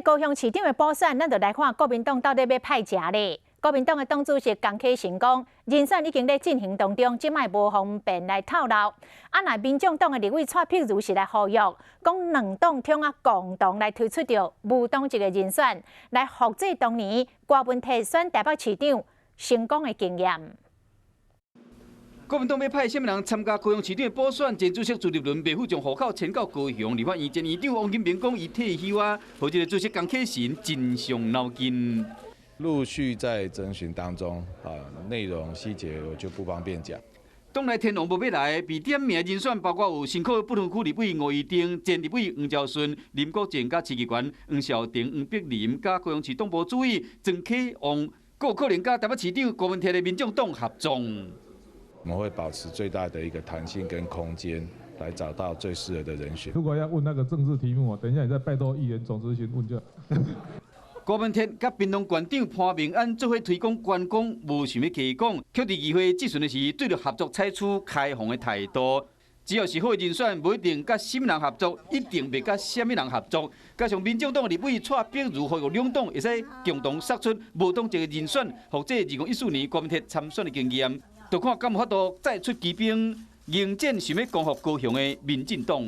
高雄市長的補選，咱就來看國民黨到底欲派誰咧？國民黨的黨主席江啟臣講，人選已經咧進行當中，這擺無方便來透露。啊，若民眾黨的立委蔡碧如是來呼籲，講兩黨通啊共同來推出著無黨籍的人選，來複製當年柯文哲選台北市長成功的經驗。國民黨欲派啥物人參加高雄市長的補選？前主席朱立倫袂赴將戶口遷到高雄，立法院前院長王金平講伊退休啊，予這个主席江啟臣真傷腦筋。陸續在徵詢當中，啊，內容細節我就不方便講。黨內天王無欲來，被點名人選包括有新北不分區立委吳怡蓁、前立委黃昭順、林國正、佮市議員黃少廷、黃碧林、佮高雄市黨部主委莊啟王，閣有可能佮台北市長柯文哲的民眾黨合作。我們會保持最大的一個彈性跟空間，來找到最適合的人選。如果要問那個政治題目，等一下你再拜託議員總諮詢問就。柯文哲佮屏東縣長潘孟安做伙推廣觀光，無想欲加講，卻佇議會質詢的時，對著合作採取開放的態度。只要是好人選，無一定佮啥物人合作，一定袂佮啥物人合作。加上民眾黨立委蔡碧如呼籲兩黨會使共同殺出無黨籍的人選，複製2014年柯文哲參選的經驗。就看敢有法度再出奇兵，迎戰想欲光復高雄的民進黨。